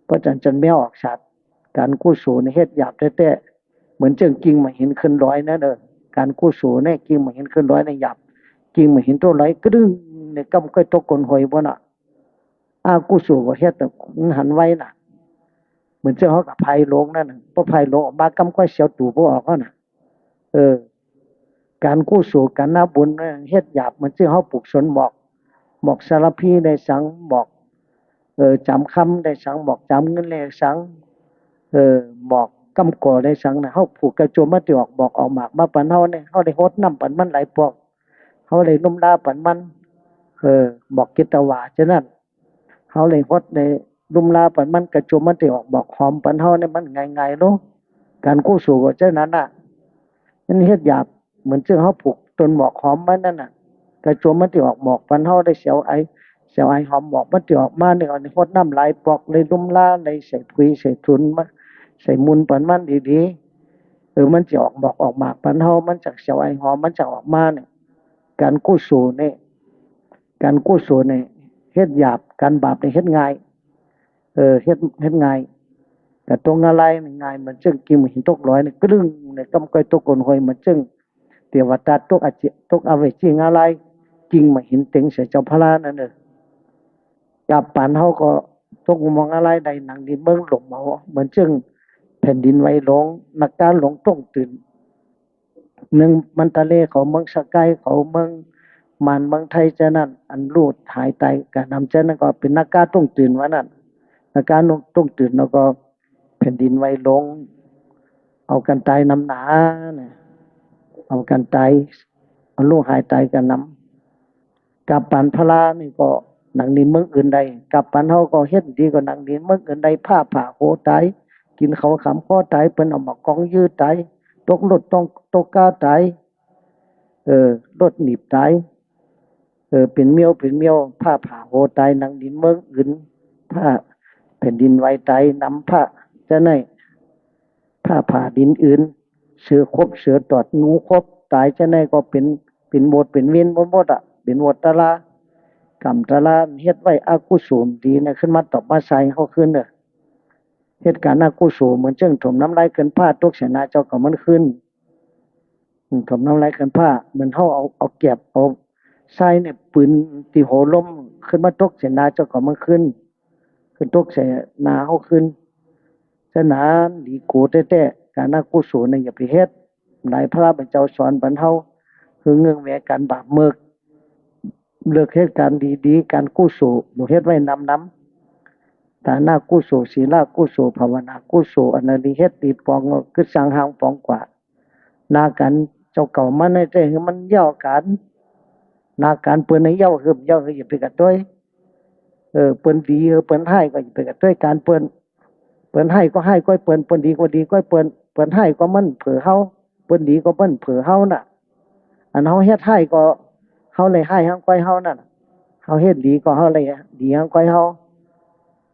ພະຈັນຈັນແມວອອກສາດ. ການກຸໂສນເຮັດຫຍາບແທ້ໆ ເໝືອນເຊິ່ງກິ່ງໝາກຫີນຂຶ້ນດອຍນັ້ນເດີ. ການກຸໂສນນີ້ ກິ່ງໝາກຫີນຂຶ້ນດອຍນີ້ຫຍາບ, ກິ່ງໝາກຫີນຕົກດອຍກະດຶງນີ້ ກຳກ້ອຍຕົກກົ້ນຫ້ວຍພຸ້ນນະ. ອະກຸໂສກໍເຮັດ ມັນຫັນໄວນະ, ເໝືອນເຊິ່ງເຮົາກໍພາຍໂລງນັ້ນນະ, ພໍພາຍໂລງອອກມາ ກຳກ້ອຍສຽວຕູບໍ່ອອກຫັ້ນນະ. ເອີ ການກຸໂສ ການນາບຸນເຮັດຫຍາບ ເໝືອນເຊິ່ງເຮົາປູກສົນໝອກ, ໝອກສາລະພີໄດ້ສັງ, ໝອກ ເອີ ຈາມຄຳໄດ້ສັງ, ໝອກຈາມເງິນໄດ້ສັງ, ເອີ ໝອກກຳກໍໄດ້ສັງນະ, ເຮົາຜູກກະຈົວມມັນຊິອອກໝອກອອກໝາກມາປັນເຮົານີ້, ເຮົາໄດ້ຫົດນ້ຳປັນມັນຫຼາຍປອກ, ເຮົາໄດ້ລຸ່ມລາປັນມັນ, ເອີ ໝອກກິດຕະຫວາ ເຊັ່ນນັ້ນ. ເຮົາໄດ້ຫົດໄດ້ລຸ່ມລາປັນມັນ, ກະຈົວມມັນຊິອອກໝອກຫອມປັນເຮົານີ້ ມັນງ່າຍໆໂລດ. ການກຸໂສກໍເຊັ່ນນັ້ນນະ, ມັນເຮັດຫຍາບ ເໝືອນເຊິ່ງເຮົາຜູກຕົ້ນໝອກຫອມໄວ້ນັ້ນນະ, ກະຈົວມັນຊິອອກໝອກປັນເຮົາໄດ້ ສຽວໄອ ສຽວໄອຫອມໝອກມັນຊິອອກມານີ້, ເຮົາໄດ້ຫົດນ້ຳຫຼາຍປອກ, ໄດ້ລຸ່ມລາ, ໄດ້ໃສ່ປຸຍໃສ່ຝຸ່ນມາ, ໃສ່ມູນປັນມັນດີໆ, ເອີ ມັນຊິອອກໝອກອອກໝາກປັນເຮົາ, ມັນຈັກສຽວໄອຫອມ ມັນຈັກອອກມານີ້. ການກຸໂສນີ້ ການກຸໂສນນີ້ເຮັດຫຍາບ, ການບາບນີ້ເຮັດງ່າຍ, ເອີ ເຮັດ ເຮັດງ່າຍ. ກະຕົກງາລາຍນີ້ງ່າຍ ເໝືອນເຊິ່ງກິ່ງຫີນຕົກດອຍນີ້ ກະດຶງນີ້ ກຳກ້ອຍຕົກກົ້ນຫ້ວຍ ເໝືອນເຊິ່ງເທວະດາຕົກອາຈິ ຕົກອະເວຈີງາລາຍ, ກິ່ງໝາກຫີນເຕັງໃສ່ເຈົ້າພະລານັ້ນເດີ. ກາບປານເຮົາກໍຕົກໝໍງາລາຍໄດ້ ໜັງດິນເບິ່ງຫຼົມເອົາ ເໝືອນເຊິ່ງແຜ່ນດິນໄຫວລົງ, ນາກາຫຼົງຕົງຕື່ນ. ເມືອງມັນຕາເລເຂົາ, ເມືອງສະກາຍເຂົາ, ເມືອງມານ, ເມືອງໄທ ຈາກນັ້ນ ອັນລູດຫາຍຕາຍກະນຳ, ຈາກນັ້ນກໍເປັນນາກາຕົງຕື່ນວ່ານັ້ນ, ນາກາຕົງຕື່ນ ແລ້ວກໍແຜ່ນດິນໄຫວລົງ ເອົາກັນຕາຍນຳໜານະ, ເອົາກັນຕາຍ ເອົາລູກຫາຍຕາຍກະນຳ. ກາບປານພະລານີ້ກໍໜັງດິນເມືອງອື່ນໄດ້, ກາບປານເຮົາກໍເຮັດດີກໍໜັງດິນເມືອງອື່ນໄດ້, ຟ້າຜ່າໂຫຕາຍ, ກິນເຂົ້າຂາມຄໍຕາຍ, ເພິ່ນເອົາໝາກກອງຢື້ຕາຍ, ຕົກລົດຕົກ ຕົກກາຕາຍ, ເອີ ລົດໜີບຕາຍ, ເອີ ເປັນມຽວ ເປັນມຽວ, ຟ້າຜ່າໂຫຕາຍ, ໜັງດິນເມືອງອື່ນ, ຟ້າ ແຜ່ນດິນໄຫວຕາຍນຳ, ຟ້າຈະໄດ້ ຟ້າຜ່າດິນອື່ນ, ເສືອຂົບ ເສືອຕອດ ໜູຂົບຕາຍ, ຈະໄດ້ກໍເປັນ ເປັນໂຫວດເປັນເວນໝົດໆອະ, ເປັນໂຫວດຕາລາ ກຳຕາລາ ເຮັດໄວ້ອະກຸສົນດີນະ ຂຶ້ນມາຕອບມາໃສ່ເຮົາຄືນເດີ. ເຮັດການອະກຸສົນ ເໝືອນເຊິ່ງຖົມນ້ຳລາຍເກີນຟ້າ ຕົກໃສ່ໜ້າເຈົ້າເຂົາມັນຄືນ. ອືມ ຖົມນ້ຳລາຍເກີນຟ້າ ເໝືອນເຮົາເອົາ ເອົາແກບ ເອົາຊາຍນີ້ປືນຕີຫົວລົມ ຂຶ້ນມາຕົກໃສ່ໜ້າເຈົ້າເຂົາມັນຄືນ, ຂຶ້ນຕົກໃສ່ໜ້າເຮົາຄືນ. ສະນັ້ນ ດີໂກແທ້ໆ ການອະກຸສົນນະຢ່າໄປເຮັດ. ຫຼາຍພະລາບາເຈົ້າສອນບັນເຮົາ ຄືເງື່ອນແຫວການບາບເມີກ ເລີກເຮັດການດີໆ ການກຸໂສນເຮັດໄວ້ນຳໆ ທານະກຸໂສ ສີລະກຸໂສ ພາວະນາກຸໂສ ອັນໃດດີເຮັດດີປອງ ຄືສ້າງຮ່າງປອງກວ່າ ໜ້າການເຈົ້າເກົ່າມາໃນແຕ່ໃຫ້ມັນເຍົາະການ ໜ້າການເພິ່ນໃຫ້ເຍົາະ ເຮີບເຍົາະ ເຮີບ ຢ່າໄປກະຕ້ອຍ ເອີ ເພິ່ນດີ ເອີ ເພິ່ນຮ້າຍກໍຢ່າໄປກະຕ້ອຍການເພິ່ນ ເພິ່ນຮ້າຍກໍຮ້າຍກ້ອຍເພິ່ນ ເພິ່ນດີກໍດີກ້ອຍເພິ່ນ ເພິ່ນຮ້າຍກໍມັນເຜີເຮົາ ເພິ່ນດີກໍມັນເຜີເຮົານະ ອັນເຮົາເຮັດຮ້າຍກໍເຮົາໄດ້ຮ້າຍຮັ່ງກ້ອຍເຮົານັ້ນ ເຮົາເຮັດດີກໍເຮົາໄດ້ດີຮັ່ງກ້ອຍເຮົາ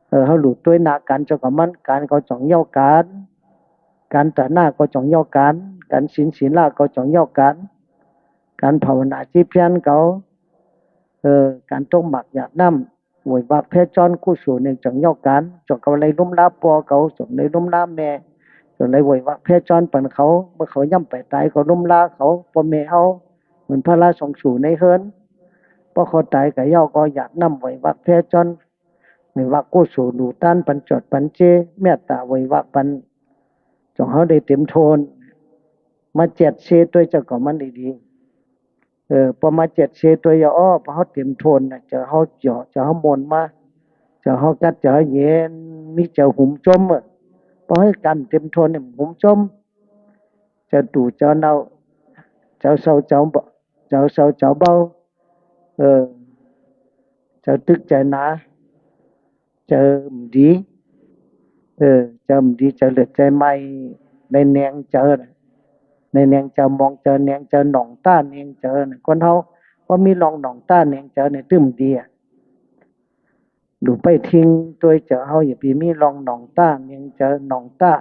ເອີ ເຮົາຮູ້ຕົວໜ້າການເຈົ້າກະມັນ ການກໍຈົ່ງເຍົາະການ ການຕານະກໍຈົ່ງເຍົາະການ ການສິນສີລະກໍຈົ່ງເຍົາະການ ການພາວະນາຈິດພຽນກໍ ເອີ ການຕົກໝາກຢາດນ້ຳ ຫວຍວັກແພຈອນ ກຸໂສນນີ້ຈົ່ງເຍົາະການ ຈົ່ງກະໄດ້ລົມລາພໍ່ເຂົາ ຈົ່ງໄດ້ລົມລາແມ່ ຈົ່ງໄດ້ຫວຍວັກແພຈອນປັນເຂົາ ເມື່ອເຂົາຍ່ຳໄປຕາຍກໍລົມລາເຂົາ ພໍ່ແມ່ເຮົາ ເໝືອນພະລາສອງສູໃນເຮືອນ ພໍເຂົາຕາຍກະເຍົາະກໍຢາດນ້ຳຫວຍວັກແພຈອນ ໃນວັກກຸໂສນດູຕານປັນຈອດປັນເຈ ເມດຕາໄຫວວັກປັນ ຈົ່ງເຮົາໄດ້ເຕັມໂທນ ມາແຈດເຊຕົວເຈົ້າກໍມັນດີໆ ເອີ ພໍມາແຈດເຊຕົວຢ່າອ້ອ ພໍເຮົາເຕັມໂທນນະ ເຈົ້າເຮົາເຈາະ ເຈົ້າເຮົາມ່ວນມາ ເຈົ້າເຮົາກັດ ເຈົ້າເຮົາເຢັນ ມີເຈົ້າຫຸມຈົມ ພໍເຮົາກັນເຕັມໂທນນີ້ຫຸມຈົມ ເຈົ້າຕູເຈົ້າເນົ່າ ເຈົ້າເສົ້າເຈົ້າ ເຈົ້າເສົ້າເຈົ້າເບົາ ເອີ ເຈົ້າຕຶກໃຈໜາ ເຈົ້າບໍ່ດີ ເອີ ເຈົ້າບໍ່ດີ ເຈົ້າເລືອດໃຈໄໝ້ ໃນແນງເຈີ ໃນແນງເຈີ ມອງເຈີ ແນງເຈີ ໜອງຕາແນງເຈີ ຄົນເຮົາບໍ່ມີຮ່ອງໜອງຕາແນງເຈີນີ້ຕື່ມດີ ດູໄປທິງຕົວເຈົ້າເຮົາ ຢ່າໄປມີຮ່ອງໜອງຕາແນງເຈີ ໜອງຕາ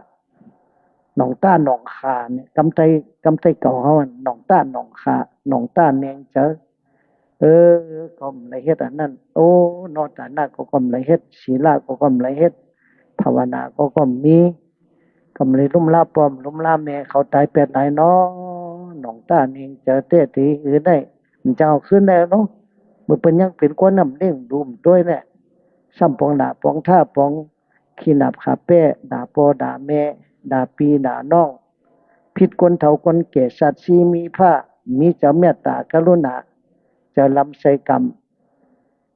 ໜອງຕາໜອງຂານີ້ ກຳໄຕ ກຳໄຕເກົ່າເຮົາ ໜອງຕາໜອງຂາ ໜອງຕາແນງເຈີ ເອີ ກໍບໍ່ໄດ້ເຮັດອັນນັ້ນ ໂອ້ ເນາະ ຕານະກໍບໍ່ໄດ້ເຮັດ ສີລະກໍບໍ່ໄດ້ເຮັດ ພາວະນາກໍ ກໍມີ ກໍບໍ່ໄດ້ລຸ່ມລາພໍ່ ລຸ່ມລາແມ່ ເຂົາຕາຍແປດຫຼາຍນໍ ນ້ອງຕານີ້ເຈົ້າແທ້ທີ່ອື່ນໄດ້ ມັນຈະເອົາຄືນໄດ້ເນາະ ເມື່ອເພິ່ນຍັງເປັນຄົນນຳ ລ້ຽງດູມດ້ວຍແຫຼະ ຊ້ຳປອງໜ້າປອງຕາ ປອງຂີ້ໜາບຂາແປ້ ດ່າພໍ່ດ່າແມ່ ດ່າພີ່ດ່ານ້ອງ ຜິດຄົນເຖົ້າຄົນແກ່ ສັດຊີມີພາ ມີເຈົ້າເມດຕາກະລຸນາ ເຈົ້າລຳໃສ່ກຳ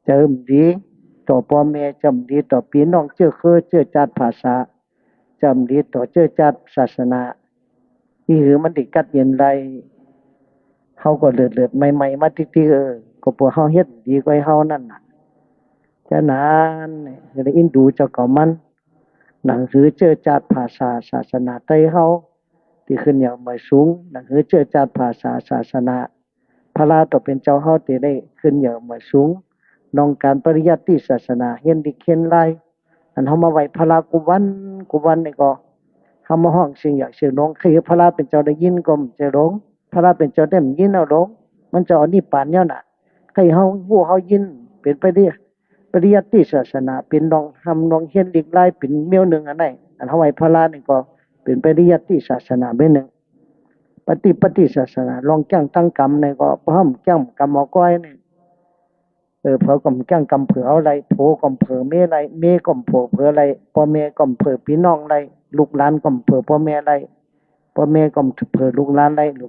ເຈົ້າເອີ່ມດີຕໍ່ພໍ່ແມ່ ເຈົ້າເອີ່ມດີຕໍ່ພີ່ນ້ອງ ເຈີເຄີເຈີຈາດພາສາ ຈຳດີຕໍ່ເຊື້ອຊາດສາສະໜາ ອີ່ຫືອມັນຊິກັດເຢັນໄດ້ ເຮົາກໍເລີດໆໃໝ່ໆມາຕິໆ ເອີ ກໍພວກເຮົາເຮັດດີກວ່າເຮົານັ້ນນະ ຈະນັ້ນ ຈະໄດ້ອິນດູເຈົ້າເຂົາມັນ ໜັງສືເຊື້ອຊາດພາສາສາສະໜາໄທເຮົາ ທີ່ຂຶ້ນເຫຍີວເໝີຍສູງ ໜັງສືເຊື້ອຊາດພາສາສາສະໜາ ພະລາຕົວເປັນເຈົ້າເຮົາທີ່ໄດ້ຂຶ້ນເຫຍີວເໝີຍສູງ ນ້ອງການປະລິຍັດຕິສາສະໜາ ຮຽນລິກຮຽນລາຍ ອັນເຮົາມາໄຫວ້ພະລາກູວັນ ກູວັນນີ້ກໍ ເຮົາມາຮ້ອງສຽງຢາກສຽງຫຼວງ ໃຫ້ພະລາເປັນເຈົ້າໄດ້ຍິນກໍບໍ່ໃຈຫຼວງ ພະລາເປັນເຈົ້າໄດ້ຍິນເອົາຫຼວງ ມັນຈະເອົານິບປານແນວນະ ໃຫ້ເຮົາຮູ້ເຮົາຍິນ ເປັນປະລິ ປະລິຍັດຕິສາສະໜາ ເປັນນ້ອງຮ່ຳນ້ອງຮຽນລິກລາຍ ເປັນແນວໜຶ່ງອັນໃດ ອັນເຮົາໄຫວ້ພະລານີ້ກໍເປັນປະລິຍັດຕິສາສະໜາແບບໜຶ່ງ ປະຕິ ປະຕິສາສະໜາ ລອງແກ້ງຕັ້ງກຳນີ້ກໍ ພະຮ່ຳແກ້ງກຳເອົາກ້ອຍນີ້ ເອີ ເຜີກໍແກ້ງກຳເຜີເຮົາໄດ້ ໂຜກໍເຜີເມໄດ້ ເມກໍໂຜເຜີໄດ້ ພໍ່ແມ່ກໍເຜີພີ່ນ້ອງໄດ້ ລູກຫຼານກໍເຜີພໍ່ແມ່ໄດ້ ພໍ່ແມ່ກໍເຜີລູກຫຼານໄດ້ ລູກ